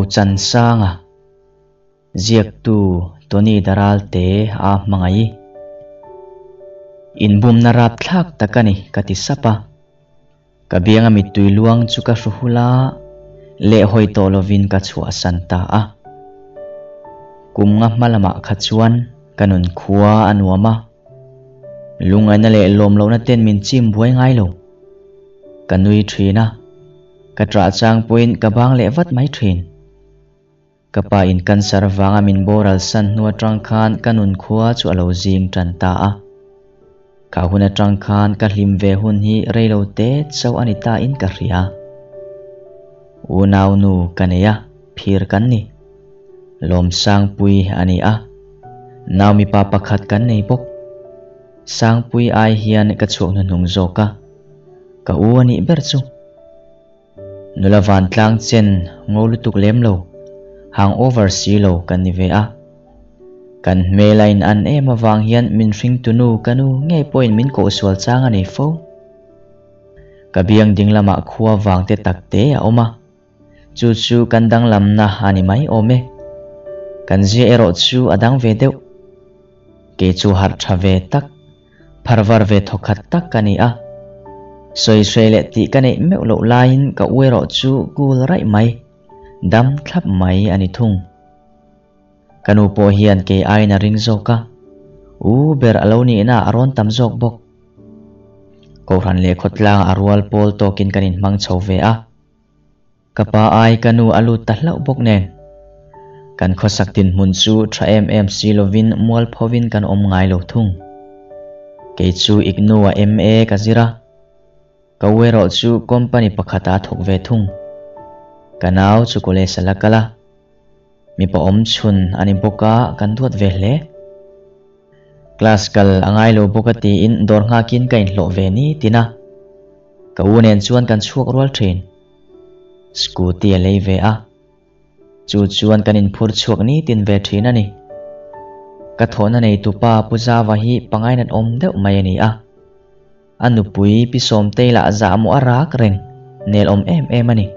Rochansanga, Ziaktu Tony Daralte a hmangaih. Inbumna rapthlak tak a ni ka ti sap a. Ka bianga mittui luang chu ka hru hul a, lehhawi tawh lovin ka chhuahsan ta a. Kum nga hma lamah kha chuan ka nun khua a nuam a. Lungaina leh lawm lohna ten min chim buai ngai lo. Ka nui thin a, ka ṭah chang pawhin ka bang leh vat mai thin. Ka pa in cancer vanga min boral san hnu aṭang khan ka nun khua chu a lo zing ṭan ta a. Ka hun aṭang khan ka hlim ve hun hi rei lo te chauh a ni ta in ka hria. Unau nu ka nei a, phir kan ni. Lawmsangpui a ni a, nau mipa pakhat kan nei bawk. Sangpui ai hian ka chhuak hnuhnung zawk a, ka u a nih ber chu. Nula vantlang chen ngo lutuk lem lo, hang over si lo kan ni ve a. Kan hmel a in an em avang hian min hringtunu ka nu ngei pawhin min kohsual chang a nei fo. Ka biang ding lamah khua vang te tak te a awm a, chu chu kan danglamna a ni mai awm e. Kan zia erawh chu a dang ve deuh. Kei chu harh tha ve tak, pharvar ve thawkhat tak ka ni a. Sawi hre leh tih ka neih meuh loh laiin ka u erawh chu cool raih mai, dam thlap mai a ni thung. Ka nu pawh hian kei aiin a ring zawk a, u ber a lo nihna a rawn tam zawk bawk. Kohhran leh khawtlangah a rual pawl tawkin kan inhmang chho ve a. Ka pa ai ka nu a lut ta hlauh bawk nen. Kan khawsak dinhmun chu tha em em si lovin mualphovin kan awm ngai lo thung. Kei chu IGNOU-a MA ka zir a, ka u erawh chu company pakhata a thawk ve thung. Ka nau chu college a la kal a, mipa awm chhun a ni bawk a, kan duat ve hle. Class kal a ngai lo bawk a tiin dawr nghakin ka inhlawh ve ni tin a. Ka u nen chuan kan chhuak rual thin. Scooty a lei ve a. Chu chuan kan inphur chhuak nitin ve thin a ni. Ka thawhna neitupa Pu Zava hi pangainat awm deuh mai a ni a. A nupui Pi Sawmtei lah zahmawh a rak reng, nel awm em em a ni.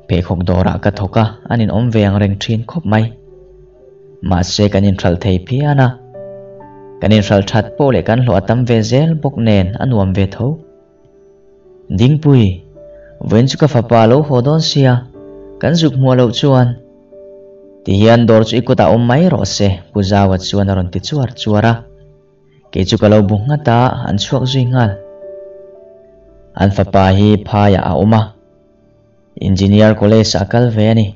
Pheikhawk dawrah ka thawk a, an inawm ve ang reng thin khawp mai. Mahse kan inhralh thei phian a. Kan inhralh that pawh leh kan hlawh a tam ve zel bawk nen a nuam ve tho. Dingpui, vawiin chu ka fapa a lo haw dawn sia, kan zuk hmuh loh chuan. Tihian dawr chu i kutah awm mai rawh se, Pu Zaua chuan a rawn ti chuar chuar a. Kei chu ka lo bu nghat a, an chhuak zui nghal. An fapa hi phaiah a awm a, Engineer College ah a kal ve a ni.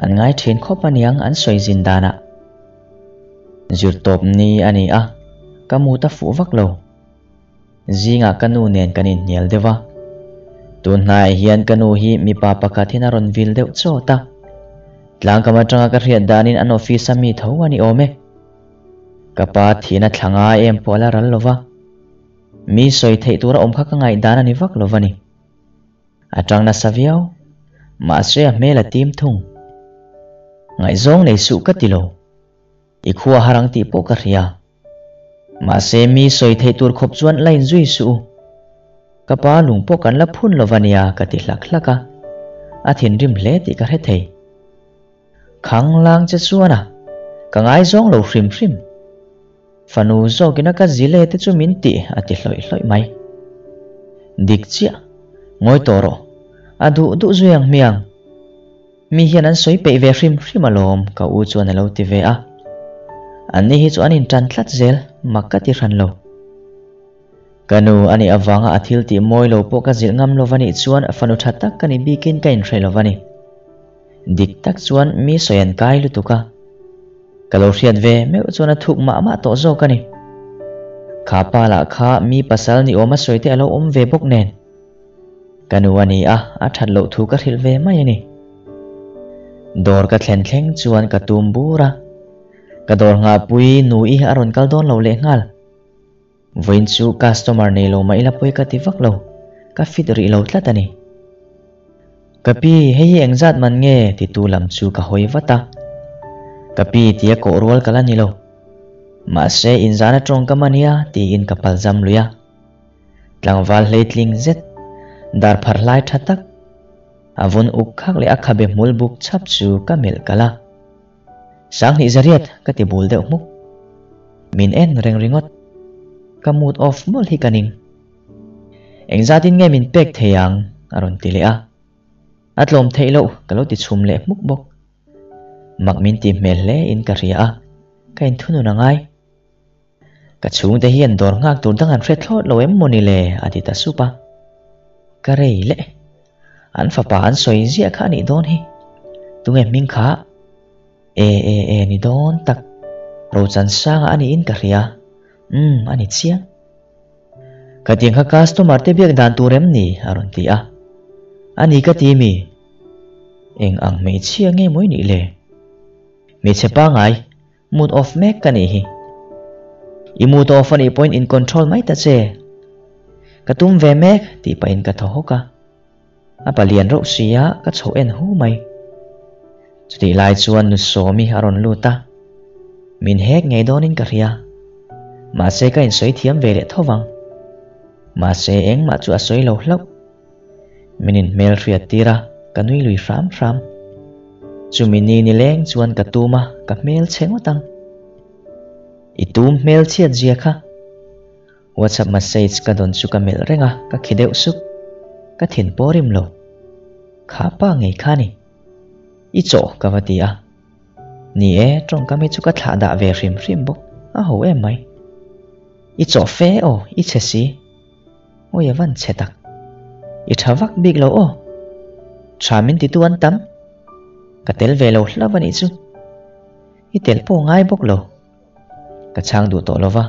An ngai thin khawp aniang an sawi zin danah. Zirtawp ni a ni a, ka mut a fuh vak lo. Zingah ka nu nen kan inhnial deuh a. Tun hnaiah hian ka nu hi mipa pakhat hian a rawn vil deuh chawt a. Tlangkam atanga ka hriat danin an office a mi tho a ni awm e. Ka pa thihna thla ngai em pawh a la ral lo va. Mi sawi theih tura awm kha ka ngaihdan a ni vak lo va ni. A tang nasa viau, mahse a hmel a tim thung. Ngaihzawng nei suh ka ti lo. I khua har ang tih pawh ka hria. Mahse mi sawi theih tur khawp chuan la inzui suh u. Ka pa lung pawh kan la phun lo va nia ka ti hlak hlak a. A thinrim hle tih ka hre thei. Khanglang che chuan a, ka ngaizawng lo hrim hrim. Fanu zawkina ka zile te chu min tih a ti hlawih hlawih mai. Dik chiah, ngawi tawh rawh, a duh duh zui ang hmiang. Mi hian an sawi peih ve hrim hrim alawm ka u chuan a lo ti ve a. Anni hi chu an intan tlat zel, mak ka ti hran lo. Ka nu a nih avanga a thil tih mawi lo pawh ka zilh ngam lo va nih chuan fanu tha tak ka ni bikin ka inhre lo va ni. Dik tak chuan mi sawi an kai lutuk a. Ka lo hriat ve meuh chuan a thuk mah mah tawh zawk a ni. Kha pa lah kha mi pasal ni awm a sawi te a lo awm ve bawk nen. Ka nu a ni a, a that loh thu ka hrilh ve mai a ni. Dawr ka thlen thleng chuan ka tum bur a. Ka dawr nghahpui nu i a rawn kal dawn lo lehnghal. Vawiin chu customer nei lo mah ila pawi ka ti vak lo, ka fit rih lo tlat a ni. Ka pi, hei hi engzat man nge? titu lam chu ka hawi vat a. Ka pi tia kawh rual ka la ni lo. Mahse, inzana tawngkam a nia tiin ka palzam lui a. Tlangval hleitling zet, dar pharh hlai tha tak. A vun uk khak leh a khabe hmul buk chhap chu ka melh kalh a. Sanghnih zariat ka ti bul deuh hmuk. Min en reng ringawt. Ka mood off mawlh hi ka ning. Engzatin nge min pek thei ang? a rawn ti leh a. A tlawm theih loh ka lo ti chhum leh hmuk bawk. Mak min ti hmel hle in ka hria a, ka inthunun a ngai. Ka chhungte hian dawr nghak tur dang an hre thlawt lo em mawni le? a ti ta sup a. Ka rei leh. An fapa an sawi ziah kha a nih dawn hi. Tunge hming kha? E e e ni dawn tak. Rochansanga a niin ka hria. Umm a ni chiang. Khatiang kha customer te biak dan tur em ni? a rawn ti a. A ni ka ti mi? Eng ang hmeichhia nge mawi nih le? Hmeichhe pangai, mood off mek ka nih hi. I mood off a nih pawhin in control mai ta che. Ka tum ve mek tih pahin ka thaw hawk a. A palian reuh si a, ka chhoh en hu mai. Chutih lai chuan nu Sawmi a rawn lut a. Min hek ngei dawnin ka hria. Mahse ka insawi thiam ve leh tho vang. Mahse engmah chu a sawi lo hlauh. Min inhmel hriat tir a, ka nui lui hram hram. Chumi ni nileng chuan ka tum a, ka hmel chhe ngawt ang. I tum hmel chhiat zia kha. WhatsApp message ka dawn chu ka melh reng a, ka khi deuh sup. Ka thin pawh rim lo. Kha pa ngei kha ni. I chawh ka va ti a. Ni e, tawngkam hi chu ka thlah dah ve hrim hrim bawk, a ho em mai. I chawh fe aw, i chhe si. Awi a van chhe tak. I tha vak bik lo aw. Tha min titu an tam. Ka tel ve lo hlauh a nih chu. I tel pawh ngai bawk lo. Ka chhang duh tawh lova.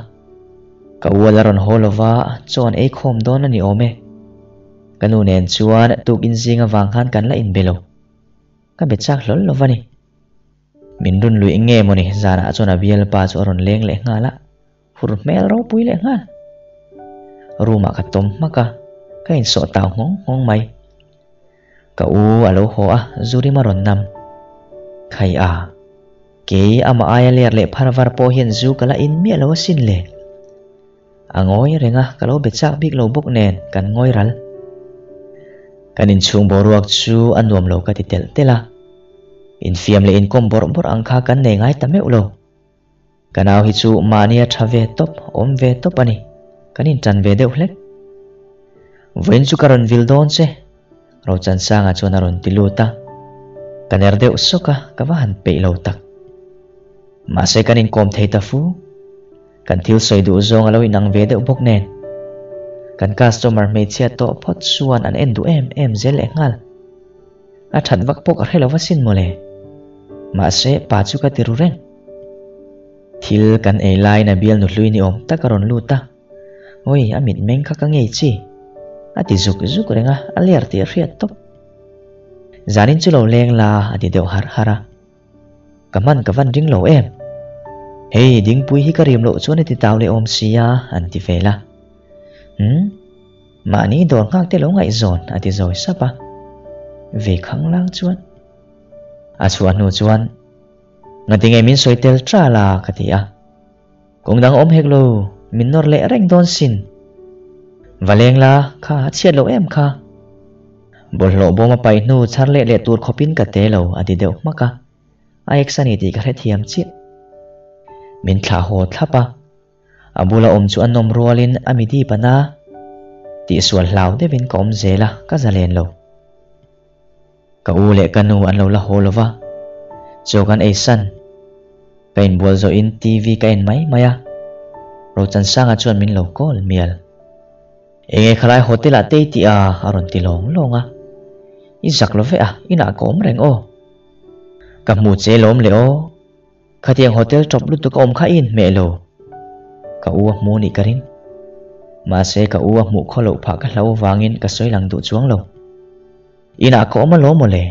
Ka ual a rawn haw lova, chaw an ei khawm dawn a ni awm e. Ka nu nen chuan tukin zing avang khan kan la inbe lo. Ka be chak hlawl lova ni. Min run luih nge mawni zanah chuan a bialpa chu a rawn leng leh nghal a. Hur hmel ropui leh nghal. Room ah ka tawm hmak a, ka insawh tau nghawng nghawng mai. Ka u a lo haw a, Zurim a rawn nam. Khai a, kei amah aia ler leh phar var pawh hian zu ka la in miah lo asin le. A ngawi reng a, ka lo be chak bik lo bawk nen kan ngawi ral. Kan inchhung boruak chu a nuam lo ka ti telh telh a. Infiam leh inkawm bawrh bawrh ang kha kan nei ngai ta meuh lo. Ka nau hi chu mahnia tha ve tawp, awm ve tawp a ni. Kan intan ve deuh hlek. Vawiin chu ka rawn vil dawn che, Rochansanga chuan a rawn ti lut a. Ka ner deuh sawk a, ka va han peih lo tak. Mahse kan inkawm thei ta fu. Kan thil sawi duh zawng a lo inang ve deuh bawk nen. Kan customer hmeichhia tawh phawt chuan an en duh em em zel leh nghal. A that vak pawh ka hre lo va sin mawle. Mahse pa chu ka ti ru reng. Thil kan ei laiin a bialnu hlui ni awm tak a rawn lut a. Awi, a mitmeng kha ka ngei chi. A ti zuk zuk reng a, a ler tih a hriat tawp. Zanin chu lo leng la, a ti deuh har har a. Ka hman ka van ring lo em. Hei, Dingpui hi ka rim loh chuan i ti tau leh awm sia, an ti vel a. Umm, mahni dawr nghak te lo ngaihzawn, a ti zawi sap a. Ve khanglang chuan. A chhuah hnu chuan. Ngati nge min sawi tel ṭal a? ka ti a. Kawng dang awm hek lo, min nawr leh reng dawn sin. Va leng la, kha a chhiat loh em kha. Bawlhhlawh bawm a paih hnu chhar leh leh tur khawpin ka te lo a ti deuh hmak a. A ex a ni tih ka hrethiam chiah. Min thlah haw thlap a. A bula awm chu a nawm rualin a mi dip a na. Tihsual hlau deuhin ka awm zel a, ka zalen lo. Ka u leh ka nu an lo la haw lova, chaw kan ei san. Ka inbual zawhin TV ka en mai mai a, Rochansanga chuan min lo call mial. Enge khalai hotel ah te i tih a? a rawn ti lawng lawng a. I zak lo veh a, inah ka awm reng aw. Ka hmu che lawm leh aw. Khatiang hotel tawp lutuk a awm kha i inhmeh lo. Ka u a hmu nih ka ring. Mahse ka u a hmuh khaw loh phah ka hlau avangin ka sawi lang duh chuang lo. Inah ka awm alawm mawle.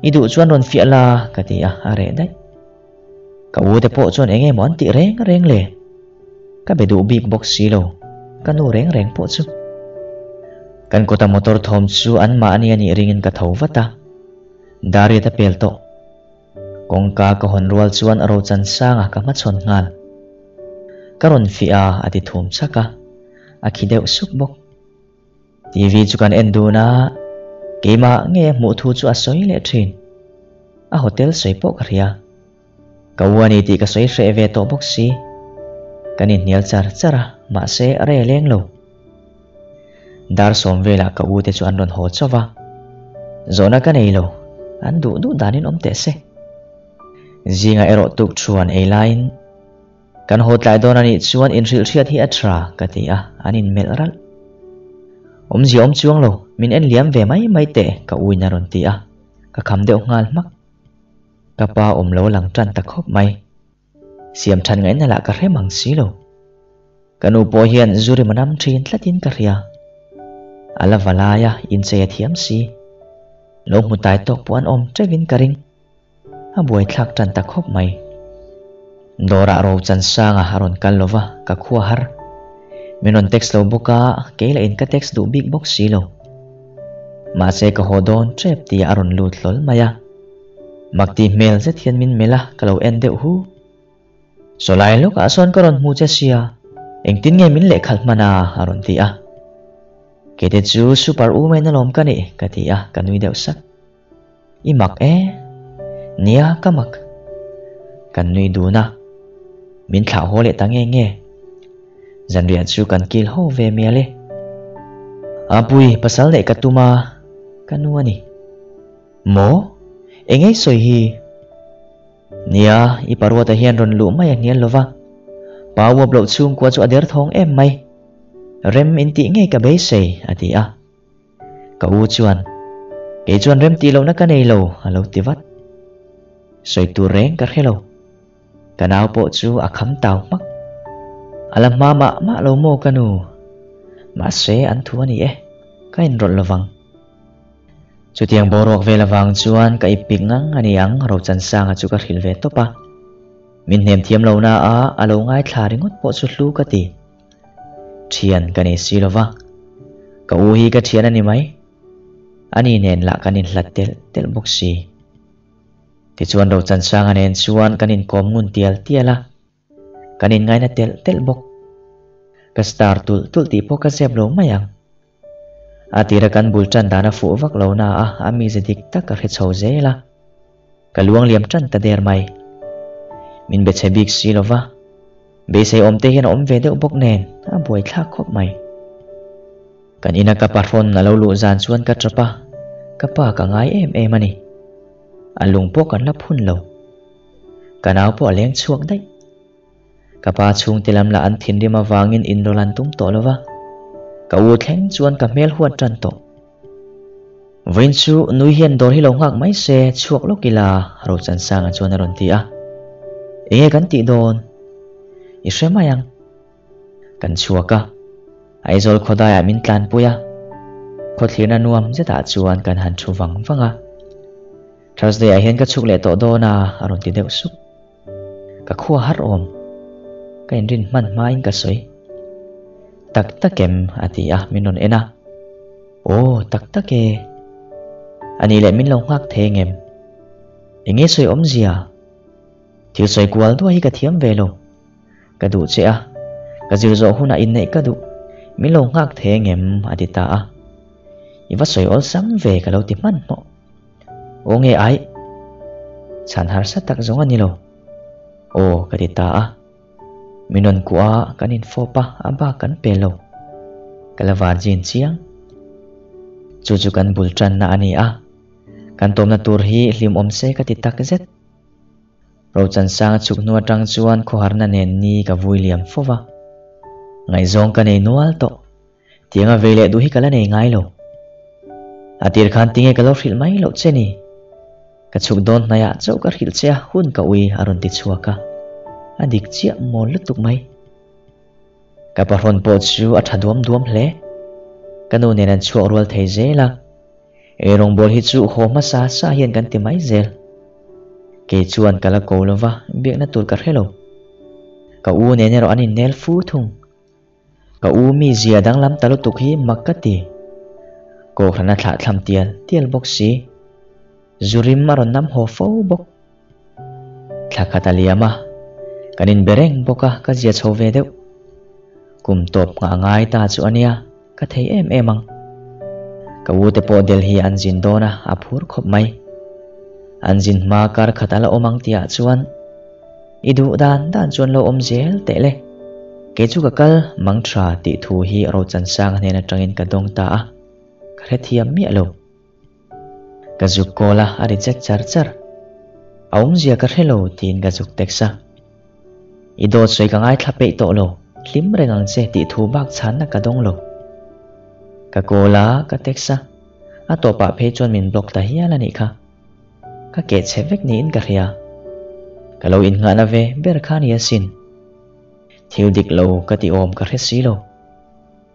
I duh chuan rawn fiah la ka ti a, a reh daih. Ka u te pawh chuan eng emaw an tih reng reng le. Ka be duh bik bawk si lo, ka nu reng reng pawh chu. Kan kawta motor thawm chu anmahni a nih ringin ka tho vat a. Dariat a pel tawh. Kawngka ka hawn rual chuan a rochan sanga ka hmachhawn nghal. Ka rawn fiah a, a ti thum chak a, a khi deuh suk bawk. TV chu kan en dun a, Keimah nge a hmuh thu chu a sawi leh thin. A hotel sawi pawh ka hria. Ka u a ni tih ka sawi hreh ve tawh bawk si. Kan inhnial char char a, mahse a reh leng lo. Dar sawm velah ka u te chu an rawn haw chauh va. Zawhna ka nei lo, an duh duh danin awm teh se. Zingah erawh tuk thuan ei laiin kan haw tlai dawn a nih chuan inhrilh hriat hi a tha ka ti a, an inmelh ralh. Awmzia awm chuang lo, min en liam ve mai mai teh ka uin a rawn ti a, ka kham deuh nghal hmak. Ka pa awm lo lang tan ta khawp mai. Siam than ngaihna lah ka hre mang si lo. Ka nu pawh hian zu rim a nam thin tlatin ka hria. A la va lai a, inchei a thiam si. Lo hmu tai tawk pawh an awm teuhin ka ring. A buaithlak tan ta khawp mai. Dawrah ro chan sanga a rawn kal lo va, ka khua har. Min rawn text lo bawk a, kei lah in ka text duh bik bawk si lo. Mahse ka haw dawn tep tih a rawn lut hlawl mai a. Makti hmel zet hian min melh a, ka lo en deuh hu. Sawlai lawkah sawn ka rawn hmu che sia, engtin nge min lehkhalh hman a? a rawn ti a. Keite chu super woman alawm ka nih, ka ti a, ka nui deuh sak. I mak e? Nia, ka mak. Kan nui dun a, min thlah haw leh ta nge nge. Zanriah chu kan kil ho ve mial e. Apui, pasal neih ka tum a, ka nu a ni. Maw? Engei sawi hi? Nia, i paruata hian rawn luh mai a hnial lo va. Pa uap loh chhungkua chu a derthawng em mai. Rem in tih ngei ka beisei, a ti a. Ka u chuan, Kei chuan rem tih lohna ka nei lo, a lo ti vat. Sawi tur reng ka hre lo. Ka nau pawh chu a kham tau hmak. A la hma mah mah lo maw ka nu? Mahse, an thu a ni e, ka inrawlh lovang. Chutiang boruak vel avang chuan ka ip pik ngang a ni ang, Rochansanga chu ka hrilh ve tawp a. Min hnem thiam lo na a, a lo ngaithla ringawt pawh chu hlu ka ti. Thian ka nei si lo va, ka u hi ka thian a ni mai. Ani nen lah kan inhlat telh telh bawk si. Tichuan Rochansanga nen chuan kan inkawm ngun tial tial a. Kan inngaina telh telh bawk. Ka star tulh tulh tih pawh ka zep lo mai ang. A tira kan bul tan dan a fuh vak lo na a, a mize dik tak ka hre chho zel a. Ka luang liam tan ta der mai. Min be chhe bik si lo va. Beisei awm te hian a awm ve deuh bawk nen, a buai thlak khawp mai. Kan ina ka pahrawn a lo luh zan chuan ka tap a, ka pa ka ngai em em a ni. A lung pawh kan la phun lo. Ka nau pawh a leng chhuak daih. Ka pa chhungte lam lah an thinrim avangin inrawlh an tum tawh lo va, ka u thleng chuan ka hmel huat tan tawh. Vawiin chu nui hian dawr hi lo nghak mai se, chhuak lawk ila, Rochansanga chuan a rawn ti a. Enge kan tih dawn? I hre mai ang. Kan chhuak a, Aizawl khawdaiah min tlanpui a, khawthlirna nuam zetah chuan kan han thu vang vang a. Thursday ah hian ka chhuk leh tawh dawn a, a rawn ti deuh sup. Ka khua har awm. Ka inrin hman hmain ka sawi. Tak tak em? a ti a, min rawn en a. Aw, tak tak e. A nih leh min lo nghak thei ang em? Enge sawi awmzia? Thil sawi kual duai hi ka thiam ve lo. Ka duh che a, ka zir zawh hunah inneih ka duh. Min lo nghak thei ang em? a ti ta a. I va sawi awlsam ve ka lo ti hmanhmawh. Aw nge ai? Chhan harsa tak zawng a ni lo. Aw ka ti ta a. Min rawn kuah a, kan infawp a, a bak kan pe lo. Ka la virgin chiang. Chu chu kan bul tanna a ni a. Kan tawmna tur hi hlimawm se ka ti tak zet. Rochansanga chhuk hnu atang chuan khawharna nen ni ka vui liam fo va. Ngaihzawng ka nei nual tawh. Tianga vei leh duh hi ka la nei ngai lo. A tir khan tinge ka lo hrilh mai loh che ni? Ka chhuk dawn hnaiah chauh ka hrilh che a, hun ka ui a rawn ti chhuak a. A dik chiah mawl lutuk mai. Ka pahrawn pawh chu a tha duam duam hle. Ka nu nen an chhuak rual thei zel a. Eirawngbawl hi chu haw hmasa sa hian kan ti mai zel. Kei chuan ka la ko lova, biakna tur ka hre lo. Ka u nen erawh an innel fu thung. Ka u mi zia danglam ta lutuk hi mak ka ti. Kawkhrana thlah thlam tial tial bawk si. Zu rim a rawn nam haw fo bawk. Thla khat a liam a, kan inbe reng bawk a, ka zia chho ve deuh. Kum tawp nghah ngai ta chu a nia, ka thei em em ang. Ka u te pawh Delhi an zin dawn a, a phur khawp mai. An zin hma kar khat a la awm ang tihah chuan i duh dan dan chuan lo awm zel teh le. Kei chu ka kal mang tha tih thu hi Rochansanga hnen atangin ka dawng ta a, ka hrethiam miah lo. Ka zuk call a, a reject char char. A awmzia ka hre lo tiin ka zuk text a. I dawt sawi ka ngaithla peih tawh lo, hlim reng ang che tih thu bak chhanna ka dawng lo. Ka call a, ka text a, a tawpah phei chuan min block ta hial a nih kha. Ka keh chhe vek niin ka hria. Ka lo innghahna ve ber kha ni asin. Thil dik lo ka ti awm ka hre si lo.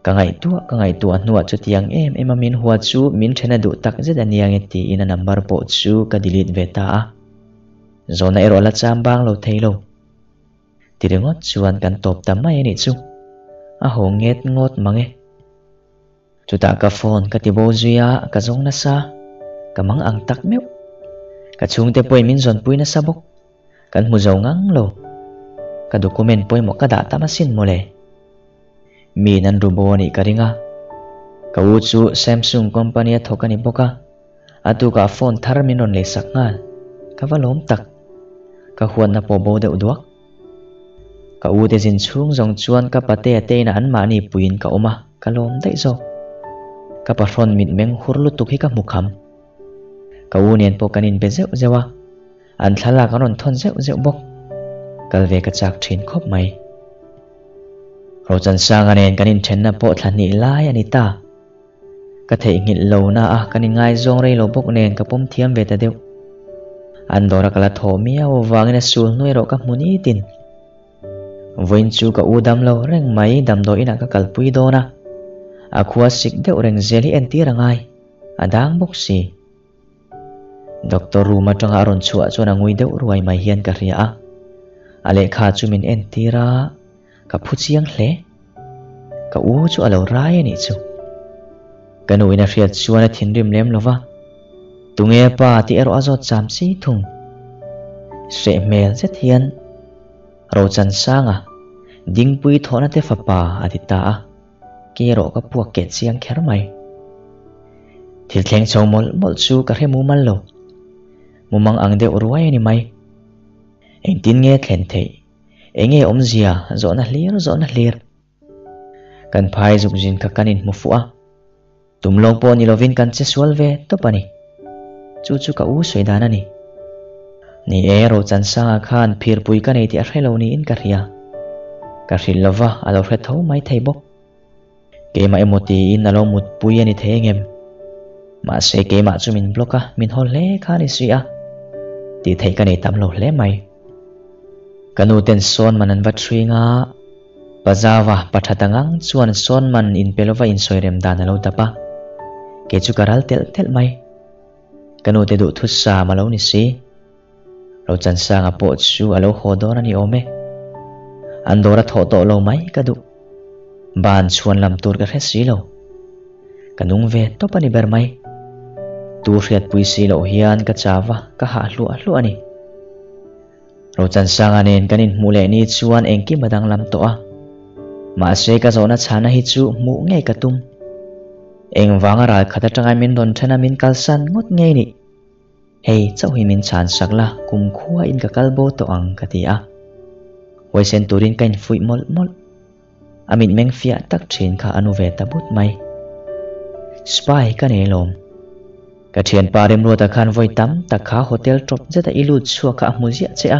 Ka ngaihtuah ka ngaihtuah hnuah chutiang em em a min hua chu min then a duh tak zet a nia nge tiin a number pawh chu ka delete ve ta a. Zawhna erawh la cham bang lo thei lo. Ti ringawt chuan kan tawp ta mai a nih chu. A haw nget ngawt mang e. Chutah ka phone ka ti bo zui a, ka zawng nasa. Ka mang ang tak meuh. Ka chhungte pawhin min zawnpui nasa bawk. Kan hmu zo ngang lo. Ka document pawimawh ka dah tam asin mawle. Mi nan ru bo anih ka ring a. Ka u chu Samsung company a thawk a ni bawk a. A tukah phone thar min rawn leisak nghal. Ka va lawm tak. Ka huatna pawh bo deuh duak. Ka u te zin chhung zawng chuan ka patea te inah anmahni puiin ka awm a, ka lawm daih zawk. Ka pahrawn mitmeng hur lutuk hi ka hmu kham. Ka u nen pawh kan inbe zeuh zeuh a. An thlalak an rawn thawn zeuh zeuh bawk. Kal ve ka chak thin khawp mai. Rochansanga nen kan inthenna pawh thla hnih lai a ni ta. Ka theihnghilh lo na a, kan inngaizawng rei lo bawk nen ka pawm thiam ve ta deuh. An dawra ka la thawh miau avangin a sul hnu erawh ka hmu nitin. Vawiin chu ka u dam lo reng mai damdawi inah ka kalpui dawn a. A khua sik deuh reng zel hi entir a ngai. A dang bawk si. Doctor room atanga a rawn chhuah chuan a ngui deuh ruai mai hian ka hria a. A lehkha chu min entir a, ka phu chiang hle. Ka u chu a lo rai a nih chu. Ka nu in a hriat chuan a thinrim lem lo va. Tunge pa tih erawh a zawt cham si thung. Hreh hmel zet hian Rochansanga, Dingpui thawhna te fapa a ti ta a. Ke erawh ka puak keh chiang kher mai. Thil thleng chho mawlh mawlh chu ka hre mumal lo. Mumang ang deuh ruai a ni mai. Engtin nge thlen theih? Enge awmzia zawhna hlir zawhna hlir? Kan phai zuk zin kha kan inhmu fuh a. Tum lawk pawh ni lovin kan che sual ve tawp a ni. Chu chu ka u sawi dan a ni. Ni e, Rochansanga khan phirpui ka nei tih a hre lo niin ka hria. Ka hrilh lova, a lo hre tho mai thei bawk. Keimah emaw tiin a lo mutpui a ni thei engem? Mahse keimah chu min block a, min haw hle kha a ni si a. Tih theih ka nei tam lo hle mai. Ka nu ten sawn man an va ṭhing a. Pazava pa tha ta ngang chuan sawn man inpe lova insawi rem dan a lo dap a. Kei chu ka ral telh telh mai. Ka nu te duh thusam a lo ni si. Rochansanga pawh chu a lo haw dawn a ni awm e. An dawr a thawh tawh lo mai ka duh. Ban chhuan lam tur ka hre si lo. Ka nung ve tawp a ni ber mai. Tu hriatpui si loh hian ka chau va, ka hah hluah hluah a ni. Rochansanga nen kan inhmuh leh ni chuan engkim a danglam tawh a. Mahse ka zawhna chhana hi chu hmuh ngei ka tum. Engvanga ral khat atanga min rawn then a min kalsan ngawt ngei nih. Hei chauh hi min chhan sak la kumkhua in ka kal bo tawh ang ka ti a. Huaisen turin ka infuih mawlh mawlh. A mitmeng fiah tak thin kha a nu ve ta but mai. Spy ka nei alawm. Ka thianpa Remruata khan vawi tam tak kha hotel tawp zeta i lut chhuak kha a hmu ziah che a.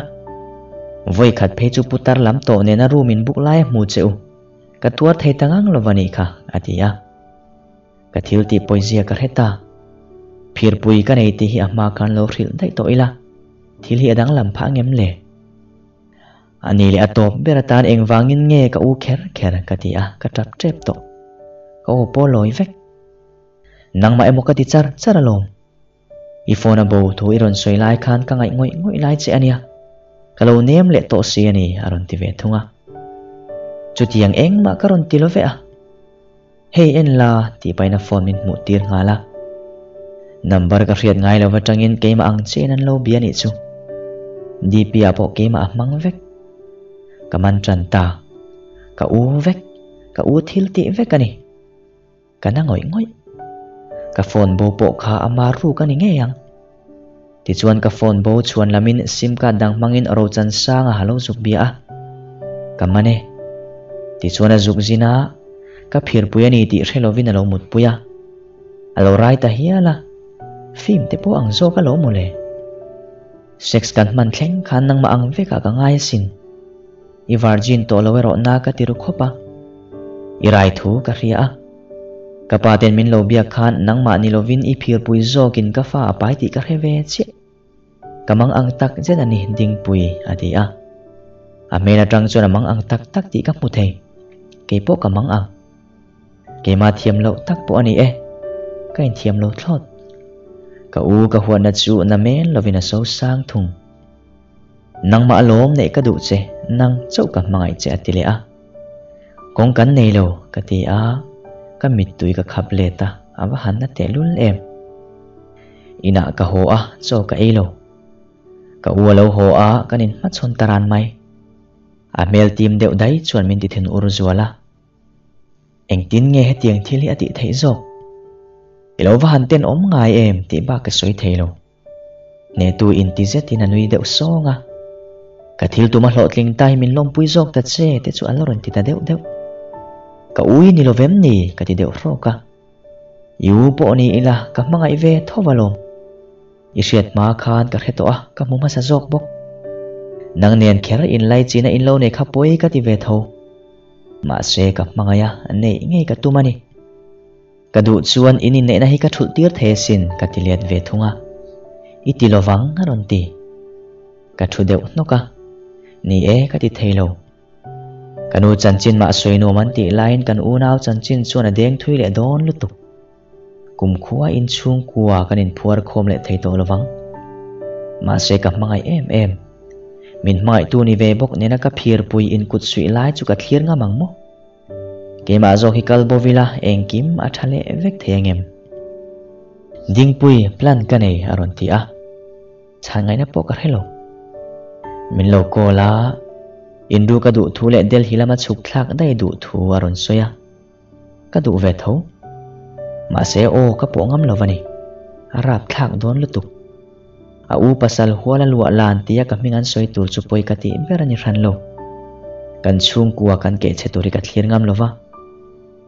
Vawi khat phei chu putar lam tawh nena room in book lai a hmu che u. Ka tuar thei ta ngang lova nih kha, a ti a. Ka thil tih pawizia ka hre ta. Phirpui ka nei tih hi a hma khan lo hrilh daih tawh ila, thil hi a danglam phah ngem le? A ni leh a tawp ber atan engvangin nge ka u kher kher ka ti a, ka tap tep tawh. Ka aw pawh lawi vek. Nangmah emaw ka ti char char alawm. I phone a bo thu i rawn sawi lai khan ka ngaih ngawih ngawih lai che a nia. Ka lo nem leh tawh si a ni a rawn ti ve thung a. Chutiang engmah ka rawn ti lo ve a. Hei en la tih pahin a phone min hmuh tir nghal a. Number ka hriat ngai lo atangin keimah ang chiahin an lo bia nih chu. DP ah pawh keimah a hmang vek. Ka man tan ta. Ka u vek. Ka u thil tih vek a ni. Ka na ngawih ngawih. Ka phone bo pawh kha ama ruk a ni ngei ang. Tichuan ka phone bo chhuan lamin sim card dang hmangin Rochansanga a lo zuk bia a. Ka man e. Tichuan a zuk zin a, ka phirpui a ni tih hre lovin a lo mutpui a. A lo rai ta hial a, film te pawh ang zawk a lo mawle. Sex kan hman thleng khan nangmah ang vekah ka ngai asin. I virgin tawh lo erawh na ka ti ru khawp a. I rai thu ka hria a. Ka pa ten min lo biak khan nangmah ni lovin i phirpui zawkin ka fa a pai tih ka hre ve chiah. Ka mang ang tak zet a ni Dingpui a ti a. A hmel atang chuan a mang ang tak tak tih ka hmu thei. Keipawh ka mang ang. Keimah thiam loh tak pawh a ni e. Ka inthiam lo thlawt. Ka u ka huatna chu na mel lovin a so sang thung. Nangmah alawm neih ka duh che, nang chauh ka hmangaih che a ti leh a. Kawng kan nei lo ka ti a, ka mittui ka khap let a, a va han na tehlul em. Inah ka haw a, chaw ka ei lo. Ka u a lo haw a, kan inhmachhawn ta ran mai. A hmel tim deuh dai chuan min ti thin ur zual a. Engtin nge hetiang thil hi a tih theih zawk? I lo va han tenawm ngai em tih bak ka sawi thei lo. Hnehtu inti zetin a nui deuh sawng a. Ka thil tuma hlawhtling ta hi min lawmpui zawk ta che te chu a la rawn ti ta deuh deuh. Ka ui ni lo vem ni ka ti deuh hrawk a. I u pawh ni ila ka hmangaih ve tho alawm. I hriat hma khan ka hre tawh a, ka hmu hmasa zawk bawk. Nang nen kher inlai china in lo nei kha pawi ka ti ve tho. Mahse ka hmangaih a, neih ngei ka tum a ni. Ka duh chuan in inneihna hi ka thulh tir thei asin ka ti let ve thung a. I ti lovang a rawn ti. Ka thu deuh hnawk a. Ni e ka ti thei lo. Ka nu chanchin mah sawi nuam an tih laiin kan unau chanchin chuan a deng thui leh dawn lutuk. Kumkhua inchhungkua kan inphuar khawm leh thei tawh lovang. Mahse ka hmangaih em em. Min hmangaihtu ni ve bawk nena ka phirpui inkut suih lai chu ka thlir ngam ang maw? Keimah zawk hi kal bo ila engkim a tha leh vek thei ang em? Dingpui plan ka nei a rawn ti a, chhan ngaihna pawh ka hre lo. Min lo call a, inru ka duh thu leh Delhi lama chhuk thlak daih duh thu a rawn sawi a, ka duh ve tho. Mahse aw ka pawh ngam lo a ni, a rap thlak dawn lutuk. A u pasal hual a luah lan tia ka hming an sawi tur chu pawi ka tih ber a ni hran lo. Kan chhungkua kan keh chhe tur hi ka thlir ngam lo va.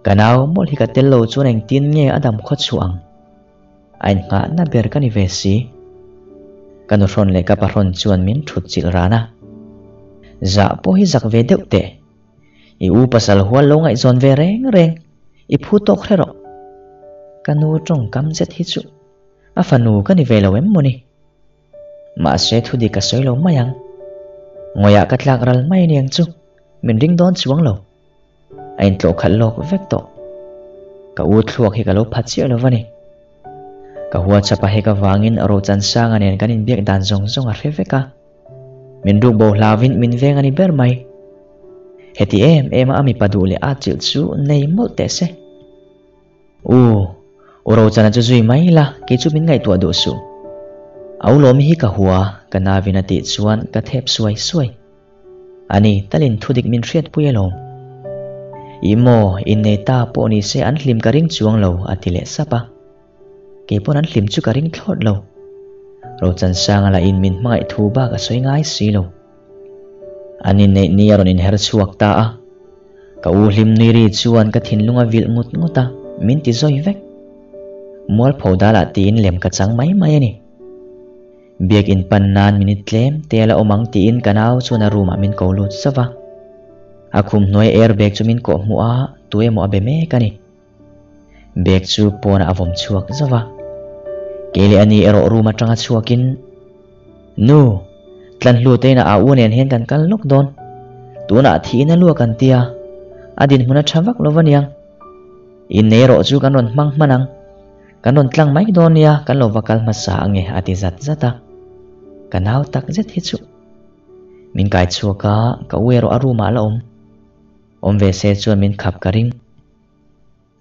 Ka nau mawlh hi ka tel lo chuan engtin nge a dam khaw chhuah ang? A innghahna ber ka ni ve si. Ka nuhrawn leh ka pahrawn chuan min thut chilh ran a. Zah pawh hi zak ve deuh teh. I u pasal hual lo ngaihzawn ve reng reng, i phu tawk hre rawh. Ka nu tawngkam zet hi chu A fanu ka ni ve lo em mawni? Mahse thu dik ka sawi lo mai ang. Ngawiah ka tlak ral mai aniang chu, min ring dawn chuang lo. A intlawh khalh lawk vek tawh. Ka u thluak hi ka lo pha chiah lo va ni. Ka hua chapa hek avangin Rochansanga nen kan inbiak dan zawng zawng a hre vek a. Min ruk bo hlauvin min veng a ni ber mai. Heti em em a a mipa duh leh a chilh chu nei mawlh teh se. U, U Rochana chu zui mai ila, kei chu min ngaihtuah duh suh. A u lawmi hi ka hua, ka navin a tih chuan ka thep suai suai. Ani, talin thudik min hriatpui alawm. Ih maw, innei ta pawh ni se an hlim ka ring chuang lo, a ti leh sap a. Kei pawn an hlim chu ka ring thlawt lo. Rochansanga lahin min hmangaih thu bak a sawi ngai si lo. An inneih ni a rawn inher chhuak ta a. Ka u hlim nui ri chuan ka thinlung a vilh ngut ngut a, min ti zawi vek. Mualpho dalah tiin lem ka chang mai mai a ni. Biak in pan nan minute tlem te a la awm ang tiin ka nau chuan a room ah min ko lut zauh a. A khum hnuai airbag chu min kawh hmuh a, tu emaw a be mek a ni. Bag chu pawnah a vawm chhuak zauh a. Kei leh ani erawh room atanga chhuakin, Nu, Tlanhlu te inah a u nen hian kan kal lawk dawn. Tunah thihna luak an tia, a dinhmun a tha vak lo aniang. Innei erawh chu kan rawn hmang hman ang. Kan rawn tlang mai dawn nia, kan lo va kal hmasa ange a ti zat zat a. Ka nau tak zet hi chu. Min kai chhuak a, ka u erawh a room ah la awm. Awm ve se chuan min khap ka ring.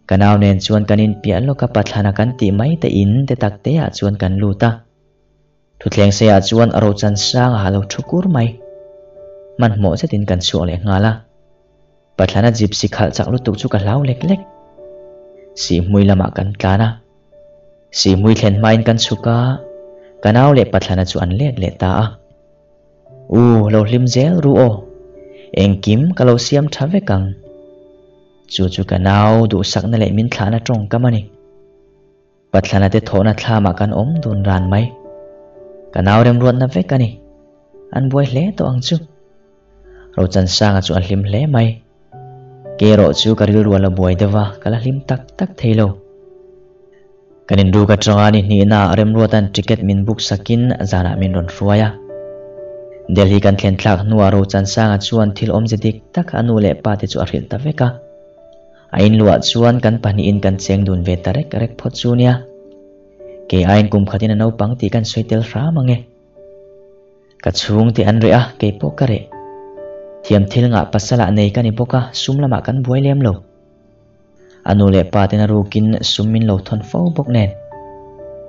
Ka nau nen chuan kan inpiah lawk a pathlana kan tih mai te in te tak te ah chuan kan lut a. Thutthleng sei ah chuan Rochan sang a lo thu kur mai. Hmanhmawh zetin kan chhuak leh nghal a. Pathlana gypsy khalh chak lutuk chu ka hlau lek lek. Sihhmui lamah kan tlan a. Sihmui thlen hmain kan chhuk a, ka nau leh Pathlana chu an let leh ta a. U, lo hlim zel ru aw. Engkim ka lo siam tha vek ang. Chu chu ka nau duhsakna leh min thlahna tawngkam a ni. Pathlana te thawhna thlamah kan awm dun ran mai. Ka nau remruatna vek a ni. An buai hle tawh ang chu. Rochansanga chu a hlim hle mai. Ke erawh chu ka rilru a la buai deuh a, ka la hlim tak tak thei lo. Kan inruk atanga ni hnihnaah Remruata'n ticket min book sakin zanah min rawn hruai a. Delhi kan thlen thlak hnuah Rochansanga chuan thil awmze dik tak a nu leh pa te chu a hrilh ta vek a. A inluah chuan kan pahnihin kan cheng dun ve ta rek rek phawt chu nia. Kei aiin kum khatin a naupang tih kan sawi tel hram ang e. Ka chhungte an reh a, kei pawh ka reh. Thiam thil ngah pasalah nei ka ni bawk a, sum lamah kan buai lem lo. A nu leh pa ten a rukin sum min lo thawn fo bawk nen.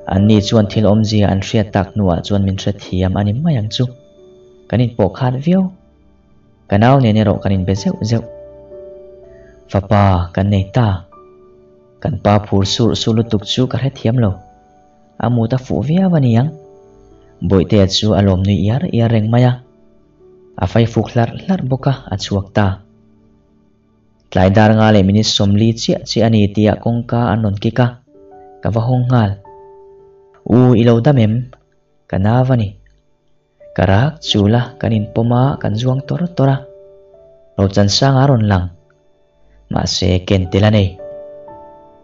Anni chuan thil awmzia an hriat tak hnuah chuan min hrethiam a ni mai ang chu. Kan inpawh khat viau. Ka nau nen erawh kan inbe zeuh zeuh. Fapa, kan nei ta. Kan pa phur surh surh lutuk chu ka hrethiam lo. A mut a fuh viau a ni ang. Bawihtea chu a lawm nui iar iar reng mai a. A fai fuk hlarh hlarh bawk a, a chhuak ta. Tlai dar nga leh minute 40 chiah chiah a ni tihah kawngka an rawn kik a, ka va hawng nghal. U, i lo dam em? Ka nau a ni. Ka rak chul a, kan inpawm a, kan zuang tawr tawr a. Rochansanga a rawn lang. Mahse, ken tel a nei.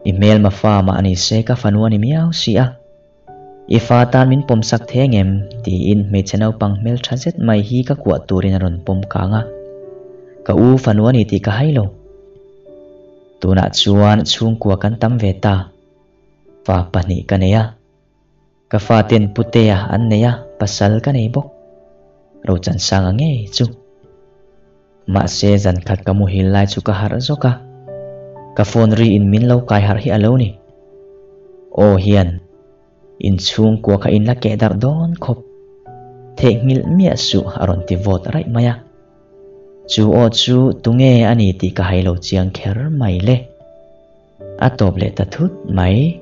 I hmelma fa mah a ni se ka fanu a ni miau si a. I fa tan min pawm sak thei angem? tiin hmeichhe naupang hmeltha zet mai hi ka kuah turin a rawn pawm kang a. Ka u fanu a ni tih ka hai lo. Tunah chuan chhungkua kan tam ve ta. Fa pahnih ka nei a. Ka faten Putea an nei a, pasal ka nei bawk. Rochansanga ngei chu. Mahse zan khat ka muhil lai chu ka harh zawk a. Ka phone ri in min lo kai harh hi a lo ni. Aw hian, inchhungkua kha in la keh darh dawn khawp. Theihnghilh miah suh a rawn ti vawt raih mai a. Chu aw chu tunge a ni tih ka hai lo chiang kher mai le. A tawp leh ta thut mai.